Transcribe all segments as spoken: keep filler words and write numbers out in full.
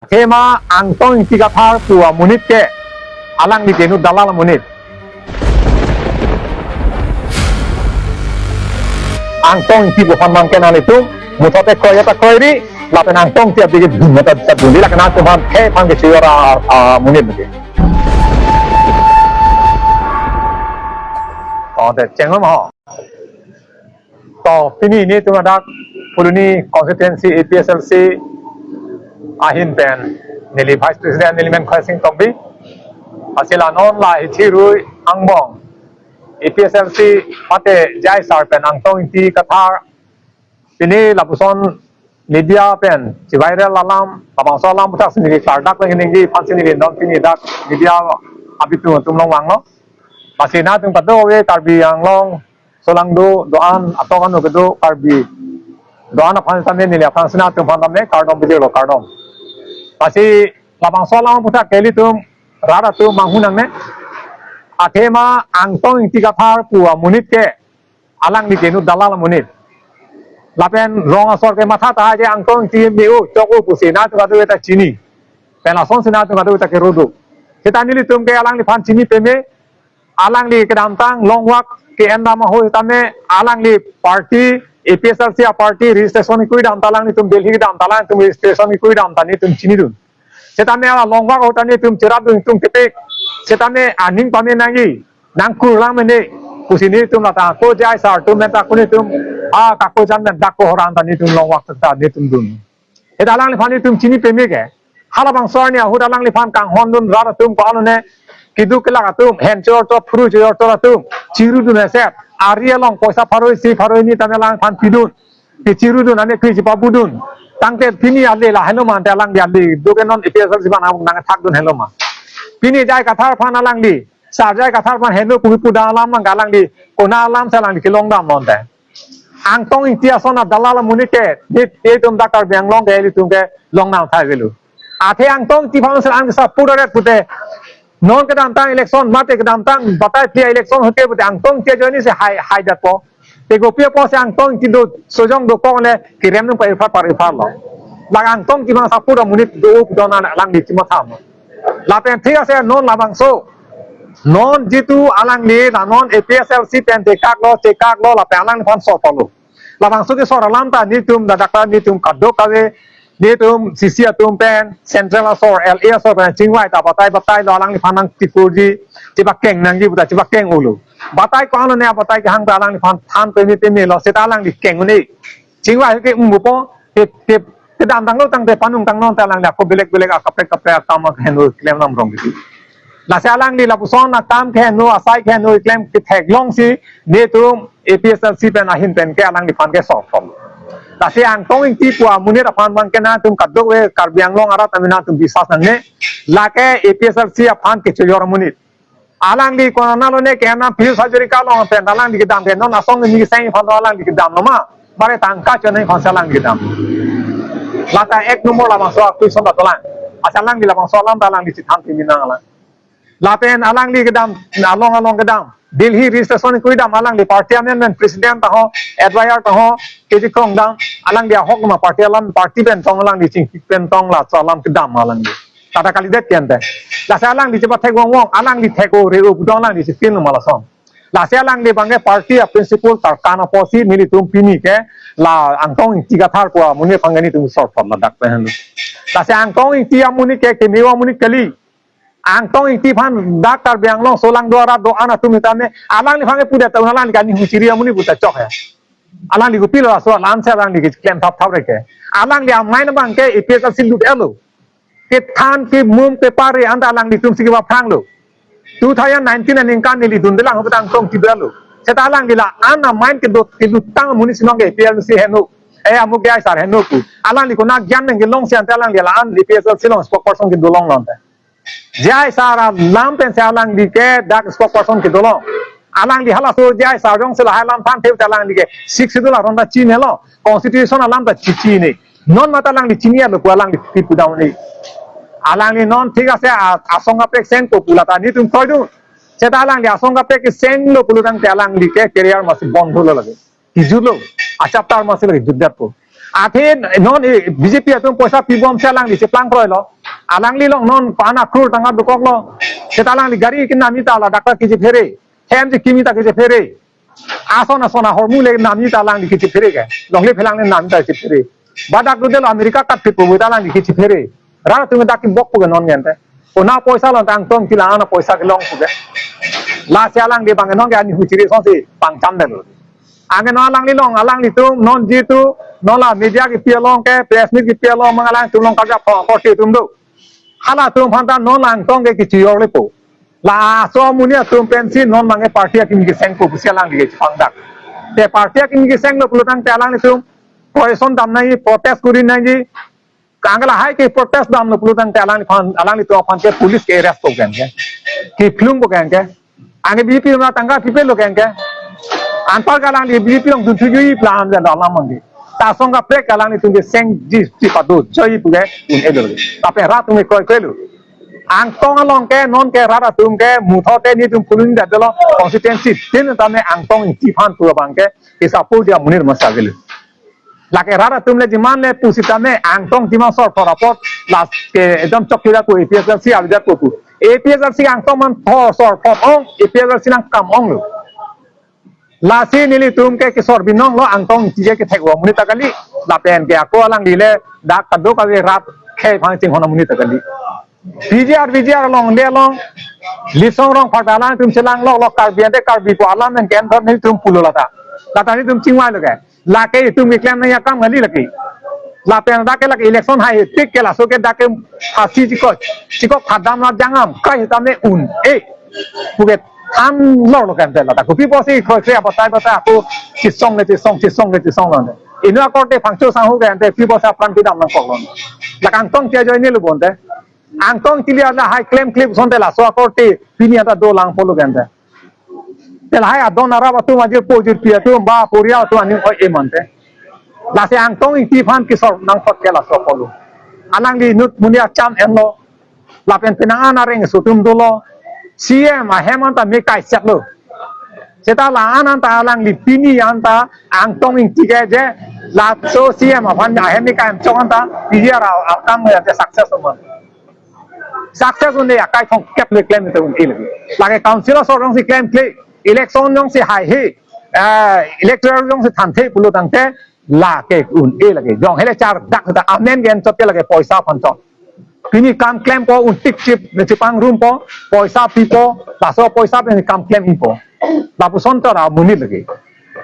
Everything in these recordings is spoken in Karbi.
Athema Angtong Ingti Kathar pu amonit ke alangli ke inut dalal amonit. Angtong Ingti pu aphan abang ke nanglitum muthot ke kroikre ta kroikre, lapen Angtong Ingti abidi ke dun ta ta dun, lake nangtum aphan ke aphan ke chiyora amonit ke. Oh, de chengom ho. To, pini nelitum ladak Phuloni constituency A P H L C ahin pen neli Vice President neli men Khorsing Tokbi. Lasi la non la hithi rui angbong A P H L C mate J I sir pen Angtong Ingti Kathar pini lapuson media pen chiviral alam, labangso alam aputhak si neli klardak lagi ningje aphan si neli non pini dak media abitung atum along vanglo. Lasi nangtum kadokave Karbi Anglong solangdo do-an atok anu kedo Karbi do-an aphan tame neli aphan si nangtum aphan tame kardom pajirlo, kardom. Lasi labangso alam aputhak ke ilitum rat atum manghunang ne. Athema Angtong Ingti Kathar pu amonit ke alangli ke inut dalal amonit. Lapen rong asor ke matha tahai je Angtong Ingti me-o chok-o pusi nangtum kadokave ta chini. Pen lason si nangtum kadokave ta kerodo. Seta nelitum ke alangliphan chini peme, alangli kedamtang Longwak ke-en dam ahut tame alangli party A P H L C aparty registration kekui dam ta alanglitum Delhi kedam ta alanglitum registration kekui dam ta nelitum chinidun. Setame ala Longwak ahut ta nelitum cherapdun, nelitum kepik. Setame aning pame nangji, nangkur lang mene pusi nelitum lata ko J I sir atum menta ko nelitum a kako jan men dak ko horan ta nelitum Longwak ta nelitum dun. Seta alangliphan nelitum chini peme ke. Halabangso arni ahut alangliphan kanghondun rat atum ko-an lone keduk kelak atum hen chor chor phuru chor chor atum chirudun aset. Ari along poisa pharo isi pharo hini tame alangliphan pidun. Kechirudun ane kri chipabudun. Tangte pini ale la helo ma ante alangli ale do ke non A P H L C aphan nangthakdun helo ma. Pini J I Kathar aphan alangli, sir J I Kathar aphan heno pu kipu dam alam abang alangli kona alam si alangli kelong damlo ante. Angtong Ingti ason adalal amonit ke, nelitum dak Karbi Anglong ke ilitum ke long nangthai avelo. Athe Angtong Ingti aphan si ang sa pura ret pute. Non kedamtang election mate kedamtang batai pia election hote pute Angtong Ingti ajoine si hai hai datpo. Te kopi apotsi Angtong Ingti do sojong dokok le kerem nung pa-irphar par-irpharlo. La Angtong Ingti abang sa pura amonit do-o pu don alangli chimatha mo. Lapen thik ase non labangso. Non jitu alangli la non A P H L C pen tekaklo, tekaklo lapen alangliphan sor palo. Labangso kesor alam ta nelitum ladak ta nelitum kadokave nelitum C C atum pen, central asor, L A asor pen chingvai ta batai batailo alangliphan nangtipurji, chepakeng nangji puta chepakeng-olo. Batai ko-an lone batai kehang ta alangliphan than peme pemelo seta alangli keng un-e. Chingvai ke umbupo, ke, ke, kedamtanglo tangte panung tangnon ta alangli ako belek belek akaprek kaprek akam keheno klem nam rong gitu. Lasi alangli lapuson akam keheno asai keheno klem ketheklong si nelitum A P H L C pen ahin pen ke alangliphan ke sor palo. Lasi Angtong Ingti pu amonit aphan abang ke nangtum kadokave Karbi Anglong arat amin nangtum biswas nangne. Lake A P H L C aphan kechojor amonit. Alangli konana lone ke anam Piyush Hazarika along pen alangli kedam ke non asong ni seng aphan alangli kedamlo ma. Bare tangka chonai aphan si alangli kedam. Lata ek number labangso akui son ta tolang. Asa alangli labangso alam ta alangli chithan pimi nang alang. Lapen alangli kedam, along along kedam. Delhi registration kekui dam alangli party amendment president ta ho, advisor ta ho, keji krong dam, alangli ahok ma party alam, party pen tong alangli chingki pen tong laso alam kedam alangli. Tata kalidet ke ante. Lasi alangli chepathek wong wong, alangli thek-o re-o pu don alangli chipin ma lason. Lasi alangli abang ke party a principle tarkan apotsi nelitum pini ke la Angtong Ingti Kathar pu amonit aphan ke nelitum sor pon ladak pen. Lasi Angtong Ingti amonit ke keme-o amonit kali. Angtong Ingti aphan dak Karbi Anglong solangdo arat do-an atum tame alangliphan ke pudet ta un alangli ke aning huchiri amonit puta chok he. Alangli kopilo aso alam si alangli ke klem thap thap reke. Alangli amai abang ke A P H L C lut-etlo. Kethan kemum kepare anta alanglitum si kepaphranglo. Two thousand nineteen aningkan neli dundelang ahut Angtong Ingti do-etlo. Seta alangli la-an amai kedo kedutang amonit si nang ke A P H L C heno. Eh, amuk J I sir heno pu. Alangli kona gyan nangkelong si ante alangli la-an A P H L C along spokesperson kedolonglo ante. J I sir alam pensi alangli ke dak spokesperson kedolong. Alangli halaso J I sir jongsi lahai alam than thep ta alangli ke Sixth Schedule aron ta chinilo, constitution alam ta chichinine. Non mate alangli chini alo pu alangli kipu dam ni. Alangli non thik ase a-, asong kaprek sengpo pu lata nelitum kroidun. Seta alangli asong kaprek senglo pulo tangte alangli ke career masi bondholo lake. Kijutlo, a chapter masi lake jutdetpo. Athe non, eh, B J P atum poisa pibomsi alangli cheplang kroilo. Alangli along non pana crore tangka dokoklo. Seta alangli gari kinamji ta ladak ta kachephere. Hem chekimji ta kachephere. Ason ason ahormu le namji ta alangli kachephere ke. Longle phelang le namji ta kachephere. Ba dak dodelo America katpit pu ta alangli kachephere. Rat atum dak kibok pu ke non gente. Kona poisa along ta Angtong Ingti la-an apoisa kelong pu ke. Lasi alangli abang non ke ani huchiri asonsi pangcham detlo. Anke non alangli along, alanglitum non jitu, non la media kepi along ke, press meet kepi along abang alangtum along karjap thong akorte atum do. Halatum aphan ta non Angtong ke kechijor lepo. Laso amonit atum pensi non abang ke party akimi kesengpo pusi alangli kechepangdak. Te party akimi kesenglo pulo tangte alanglitum koison dam nangji, protest kuri nangji. Anke lahai ke protest damlo pulo tangte alangliphan, alanglitum aphan ke police ke arrest po ke anke. Kephlung po ke anke. Anke B J P ma tangka pipelo ke anke. Anpar ke alangli B J P along dunthu jui plan jan alam mangke. Ta asong kaprek alanglitum kesengji, ji pado joi pu ke un-edetlo. Tapi rat atum ke kroikre lo. Angtong along ke non ke rat atum ke mutho te netum pulun datdelo constituency tin tame Angtong Ingti aphan pu abang ke isapo dia munir masa gelu. Lake rat atum le jiman le pusitame Angtong Ingti ma sorthor apot lake ekdom chokche da ko A P H L C abidat ko pu. A P H L C Angtong man thor sorthor ong, A P H L C nangkam onglo. Lasi nelitum ke kesor binonglo Angtong Ingti ke kethek amonit ta kali. Lapen ke ako alangli le dak kadokave rat khei phang chinghon amonit ta kali. P G R, V G R along, le along, Lisong Rongphar ta alangtum chelang lok lok Karbi ante Karbi pu alam pen ke anthot netum pulo lata. Lata netum chingvailo ke. Lake itum keklem nangji akam kali lake. Lapen dak ke lake election haihe tik ke laso ke dak ke phasi chikok, chikok phadam la jangam, kai tame un-e. Pu ke than lor lo kan te lata. Kopi pusi kroikre abatai batai ako chisong le chisong, chisong le chisong lo. Inut akorte Phangcho sangho ke ante pi pusi apran pidam nangkoklo. Lake Angtong Ingti ajoine lo bonte. Angtong Ingti le lahai klemkle asonte laso akorte pini anta dolang pulo ke ante. Te lahai adon arap atum ajirpo jirpi atum ba porial atum aning oi-e mante. Lasi Angtong Ingti aphan kesor nangthot ke laso pulo. Alangli inut monit acham enlo. Lapen penang an areng aso atum dolo. C M ahem anta me kaisetlo. Seta la-an anta alangli pini anta Angtong Ingti ke je laso C M aphan ahem me kaimchok anta P G R a-, akam ke ante success aman. Success un-e akai thongkep le klem te un-e lake. Lake council asor jongsi klemkle, election jongsi haihe, eh, electoral jongsi thanthe pulo tangte lake un-e lake. Jong hele chardak ta amen gen chot ke lake poisa aphan chot. Pini kam klempo, un-tik chip, chipangrum po, poisa pipo, laso poisa pen kam klem-ipo. Lapuson ta ra amonit lake.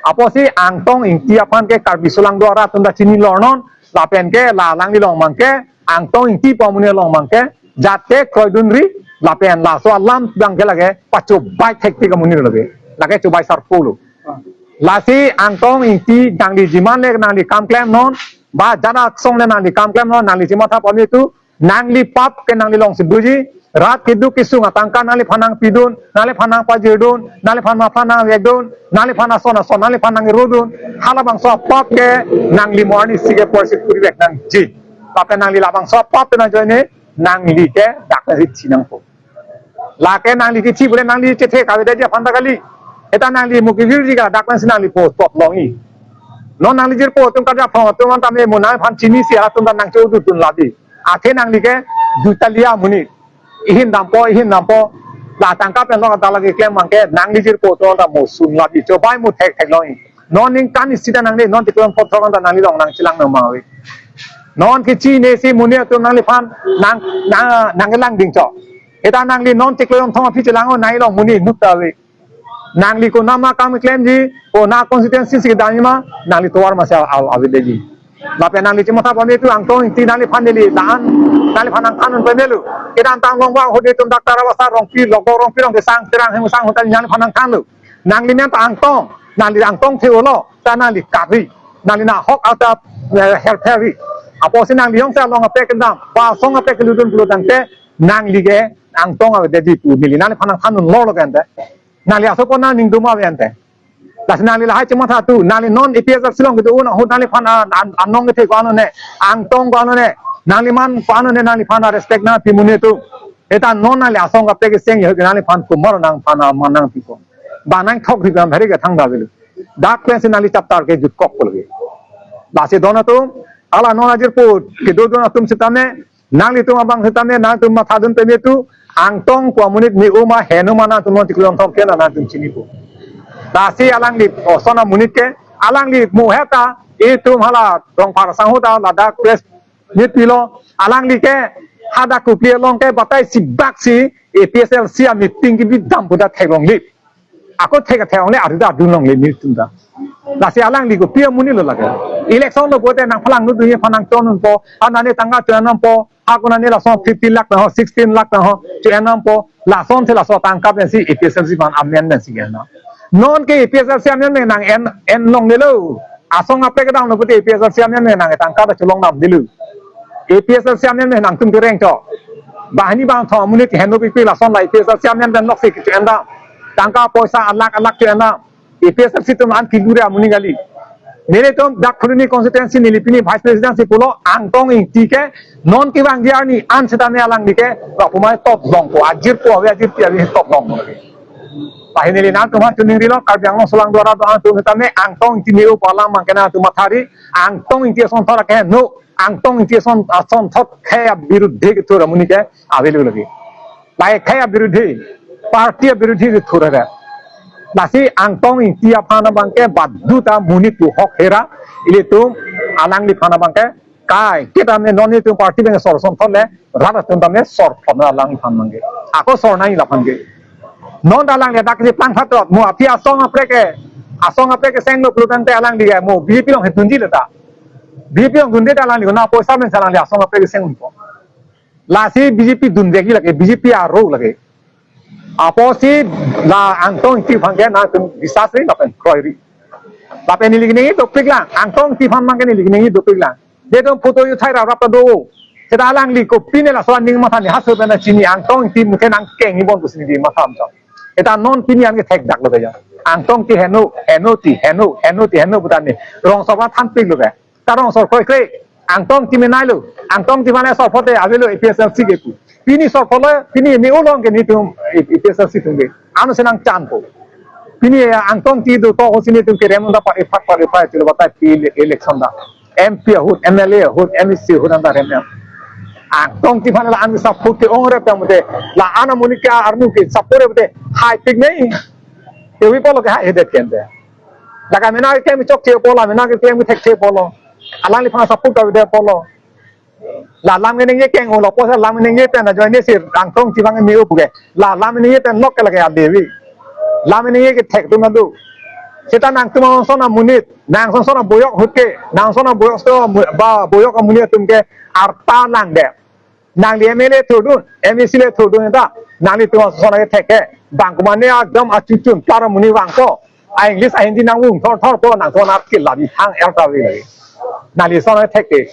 Apotsi Angtong Ingti aphan ke Karbi sulang do arat atum ta chini lor non, lapen ke la alangli along abang ke, Angtong Ingti pu amonit along abang ke, jat ke kroidunri, lapen laso alam abang ke lake, pachobai thektik amonit lake. Lake chobai sar pulo. Lasi Angtong Ingti nangli jiman le nangli kam klem non, ba jat aksong le nangli kam klem non, nangli chimatha pame tu, nangli pap ke nangli alongsi doji, rat keduk kesung atangka nangliphan nangpidun, nangliphan nangpajirdun, nangliphan maphan nangvekdun, nangliphan ason ason, nangliphan nangrodun, halabangso apap ke nangli mo arnisi ke porsi purivek nangji. Lapen nangli labangso apap pen ajoine, nangli ke dak rit si nangpo. Lake nangli kethi pule nangli chethe kavedetji aphan ta kali. Eta nangli mo kevirji ke ladak pensi nangli po pot longji. Non nangli jirpo atum karjap thong atum anta me mo nangphan chinisi atum ta nangchodudun labi. Athe nangli ke dutalia amonit. Ihin dampo, ihin dampo. La tangka pen long anta lake klem abang ke nangli jirpo atum anta mo sun labi. Chobai mo thekthek longji. Non ningkan isi ta nangli, non chiklo phothok anta nangli along nangchelang nang ma ave. Non kechinisi monit atum nangliphan nang, nang, nangkelang dingchok. Eta nangli non chiklo thom aphi chelang-o nangli along monit nuk ta ave. Nangli konat ma kam klemji, kona constituency si kedamji ma, nangli tovar masi al, al avedetji. Lapen nangli chimatha pame tu Angtong Ingti nangliphan neli dan, nangliphan nangthan un pamelo. Kedamtang Longbang ahut atum Doctor Rabasa Rongpi, Lokok Rongpi, Rongkesang, Terang Hemsang hotel nangliphan nangthanlo. Nangli men ta Angtong, nangli Angtong the-olo, ta nangli kari, nangli nahok anta, eh, herpheri. Apotsi nangli jongsi along apek kedam, ba asong apek kelutdun pulo tangte, nangli ke Angtong avedetji pu neli nangliphan nangthan un lor lo ke ante. Nangli aso pon nangning duma ave ante. Lasi nangli lahai chimatha tu, nangli non A P H L C along kedo un ahut nangliphan an, an, anong kethe ko-an lone, Angtong ko-an lone, nangli man ko-an lone nangliphan respect nangpi monit atum. Eta non nangli asong kaprek keseng ye nangliphan komat nangphan man nangpipo. Ba nangthok ri bam hari ke thangta avelo. Dak pensi nangli chapter ke jutkok pulo ke. Lasi don atum, hala non ajirpo kedo don atum sitame, nanglitum abang sitame, nangtum mathadun peme tu, Angtong pu amonit me-o ma heno ma nangtum non chiklo thom ke nangtum chinipo. Lasi alangli, o, son amonit ke, alangli mo heta, itum hala Rongphar asangho ta ladak press meet pilo, alangli ke hadak Kopili along ke batai sibak si A P H L C a meeting kebi dam pu ta theklongle. Ako thek theklongle, arida dunlongle nelitum ta. Lasi alangli kopi amonit lo lake. Election lo pulote nangphalang nu dunji aphan nangchon unpo, ha nane tangka chon unpo, ha ko nane laso fifteen lakh na ho, sixteen lakh na ho, chon unpo, lason si laso tangka pensi A P H L C aphan amendment si kena. Non ke A P H L C amendment nang en, enlonglelo. Asong kaprek kedam lo pulote A P H L C amendment nang tangka ta cholong damdelo. A P H L C amendment nangtum kereng chok. Banghini bangthom amonit heno pikpik lason la A P H L C amendment lok si kechenda. Tangka poisa alakh alakh chenda. A P H L C atum an kidure amonit kali. Nelitum dak Phuloni constituency neli pini vice president si pulo Angtong Ingti ke non kevangji arni an sitame alangli ke lapu mai top longpo, ajirpo ave, ajirpi ave top longpo. Lahin neli nangtum aphan choningrilo, Karbi Anglong aso along do-an arat do-an atum sitame Angtong Ingti me-o pu alam abang ke nangtum mathari, Angtong Ingti asonthot ke no, Angtong Ingti ason, asonthot khei abirudhe kethur amonit ke avelo lagi. Lahei khei abirudhe, party abirudhe kethur ave. Lasi Angtong Ingti aphan abang ke badu ta monit pu hok hera, ilitum alangliphan abang ke kai, kita me non itum party abang sor asonthot le, rat atum tame sor phon alangliphan abang ke. Ako sor nai laphan ke. Non ta alangli dak si plang phatrot, mo aphi asong kaprek ke, asong kaprek ke senglo pulo tangte alangli ke, mo B J P along he dunji le ta. B J P along dunde ta alangli, na poisa men si alangli asong kaprek ke seng unpo. Lasi B J P dunvekji lake, B J P aro lake. Apotsi la Angtong Ingti aphan ke nangtum bisas ri lapen kroi ri. Lapen neli ningje dopik lang, Angtong Ingti aphan abang ke neli ningje dopik lang. Nelitum photo yuthai rap rap ta do. Seta alangli kopine laso aning matha ne haso pen chini Angtong Ingti muthe nangkeng ibon pusi neli matha amchot. Seta non pini an kethekdak lo ya. Angtong Ingti heno, heno ti, heno, heno ti, heno pu ta ne. Rong asor aphan thanpiklo ke. Karong asor kroikre, Angtong Ingti menai lo, Angtong Ingti mane asor phote avelo A P H L C ke pu. Pini asor photlo, pini me-o along ke nelitum A P H L C atum ke. Ano si nangchanpo. Pini Angtong Ingti do to ho si nelitum kerem un ta par iphak par iphak chulo batai pi ele-, election ta. M P ahut, M L A ahut, M A C ahut anta rem em. Angtong Ingti aphan la an support ke ong rep tang mute. La an amonit ke armu ke support rep te. Hai pik nei. Kevi pulo ke hai hedet kente. Lake mena ke mi chokche pulo, mena ke mi thekche pulo. Alangliphan support ta avedet pulo. La lam keningje keng-o lo, poisa lam keningje pen ajoine si Angtong Ingti abang me-o pu ke. La lam keningje pen lok ke lake adevi. Lam keningje kethek atum adu. Seta nangtum ason amonit, nang son son aboyok ahut ke, nang son aboyok so, ba boyok amonit atum ke arta langdet. Nangli M L A thurdun, M A C le thurdun ta. Nanglitum ason ason kethek ke. Bang komane akdom achuchun para amonit vangpo. A English a Hindi nangvung thor thor po nangtum aphan ke labi hang el ta ave lagi. Nangli ason kethek ke.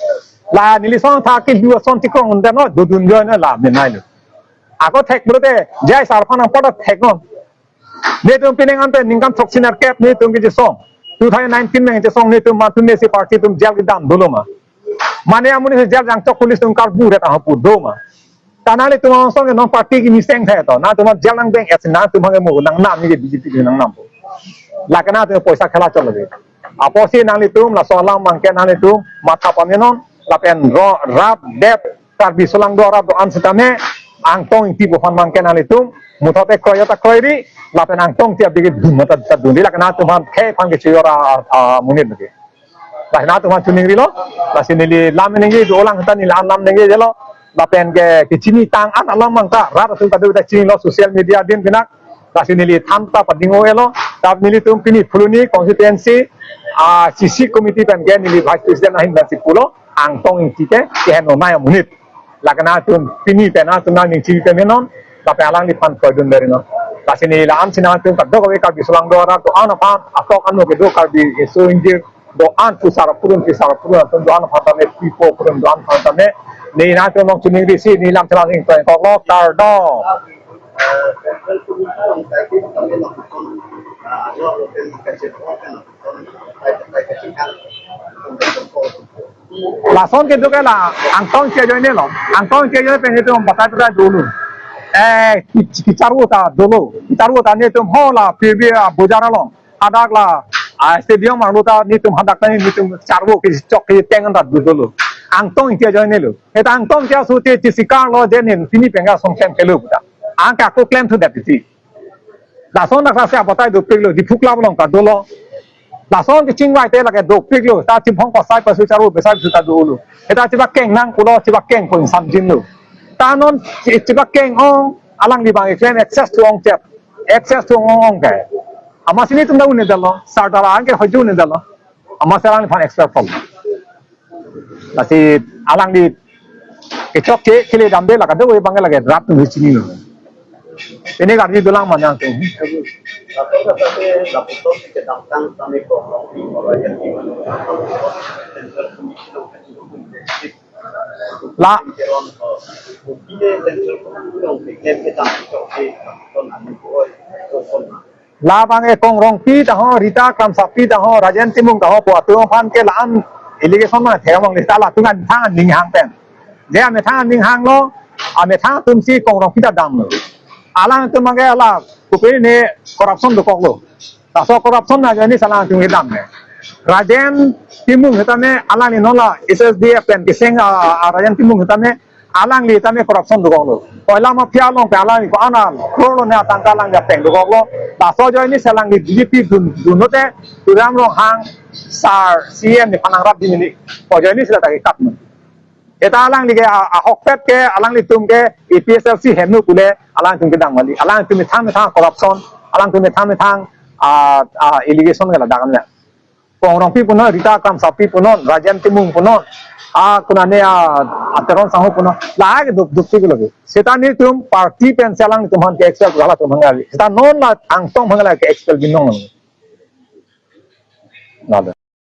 La neli ason thak ke lu ason tikrong unta no dodun jo no la menai lo. Ako thek pulote J I sar aphan nangpot thek non. Nelitum pining ante ningkan throksi nerkep nelitum kechesong. Two thousand nineteen nangchesong nelitum mantun nesi party atum jail kedam dolo ma. Mane amonit si jail jangchok police atum karbu ret ahapur do ma. Ta nanglitum ason ke non party kimi seng the to. Nangtum jail nang beng et nangtum hang mo nangnam neke B J P nangnam. Lake nangtum poisa khela cholo de. Apotsi nanglitum laso alam abang ke nanglitum matha pame non lapen ro rap det Karbi aso along do-an arat do-an sitame Angtong Ingti pu aphan abang ke nanglitum muthot te kroi ta kroi ri lapen Angtong Ingti abidi dun mata ta dun ri lake nangtum aphan khei aphan ke chiyora amonit lake. Lahin nangtum aphan choningrilo, lasi neli lam ningje dolang ta neli an lam ningje jelo, lapen ke kechini tang an alam abang ta rat atum ta do ta chinilo social media din pinak, lasi neli than ta pading-o-elo, ta nelitum pini Phuloni constituency, ah, C C committee pen ke neli vice president ahin pen si pulo, Angtong Ingti ke keheno nai amonit. Lake nangtum pini pen nangtum nangning chibi peme non, lapen alangliphan kroidun beri non. Lasi neli la-an si nangtum kadokave Karbi aso along do-an arat do-an aphan, atok ano kedo Karbi keso ingjir do-an pu sar apurun pi sar apurun atum do-an aphan tame pipo apurun do-an aphan tame. Neli nangtum along choningrisi neli lam chelang ingtoi koklo kardom. Lason kedo ke la Angtong Ingti ajoine lo. Angtong Ingti ajoine pen itum batai batai dolo. Eh, ki-, kecharvo ta dolo. Kecharvo ta nelitum ho la P B bojar along. Hadak la A stadium arlo ta netum hadak ta netum charvo kechok kecheng anta dodolo. Angtong Ingti ajoine lo. Seta Angtong Ingti aso te chisikarlo je ne pini pen ke asong klem kelo puta. Anke ako klemthudet titi. Lason dak si abatai dopiklo, Diphu Club along ta dolo. Lason kechingvai te lake dopiklo, ta chiphong kosai pasu charvo besai su ta dolo. Seta chibakeng nang pulo, chibakeng pon samjinlo. Ta non chi-, chibakeng ong, alangli abang eklem access thu ong chep. Access thu ong ong ke. Amatsi netum ta un-edetlo, sar dara anke hoju un-edetlo. Amatsi alangliphan expel pon. Lasi alangli kechokche kele damde la kadokave abang lake rat atum chinilo. Pini karju dolang mane atum. La, labang ke Kong Rongpi ta ho, Rita Kramsapi ta ho, Rajen Timung ta ho, pu atum aphan ke la-an allegation ma thek among le ta latum amethang aning hang pen. Je amethang aning hanglo, amethang atumsi Kong Rongpi ta damlo. Alangtum abang ke la, kopine corruption dokoklo. Laso corruption ajoine si alangtum kedam ne. Rajen Timung setame alangli non la S S D F pen keseng a, a, Rajen Timung setame alangli tame corruption dokoklo. Koila mafia along pen alangli ko-an a crore lo ne atangka alangli apeng dokoklo. Laso ajoine si alangli B J P dun, dunlote Tuliram Ronghang sar C E M nephan nangrapji neli. Ko ajoine si la ta kekat non. Seta alangli ke a, ahokpet ke alanglitum ke A P H L C henu pule alangtum kedam kali. Alangtum methang methang corruption, alangtum methang methang a, a, allegation ke ladak an le. Kong Rongpi punon, Rita Kramsapi punon, Rajen Timung punon, a, konane a, a Teron Sangho punon, la ke duk duk ti lagi. Seta netum party pensi alangtum aphan ke expel, halatum aphan kali. Seta non la Angtong aphan la ke expel binong. Nada.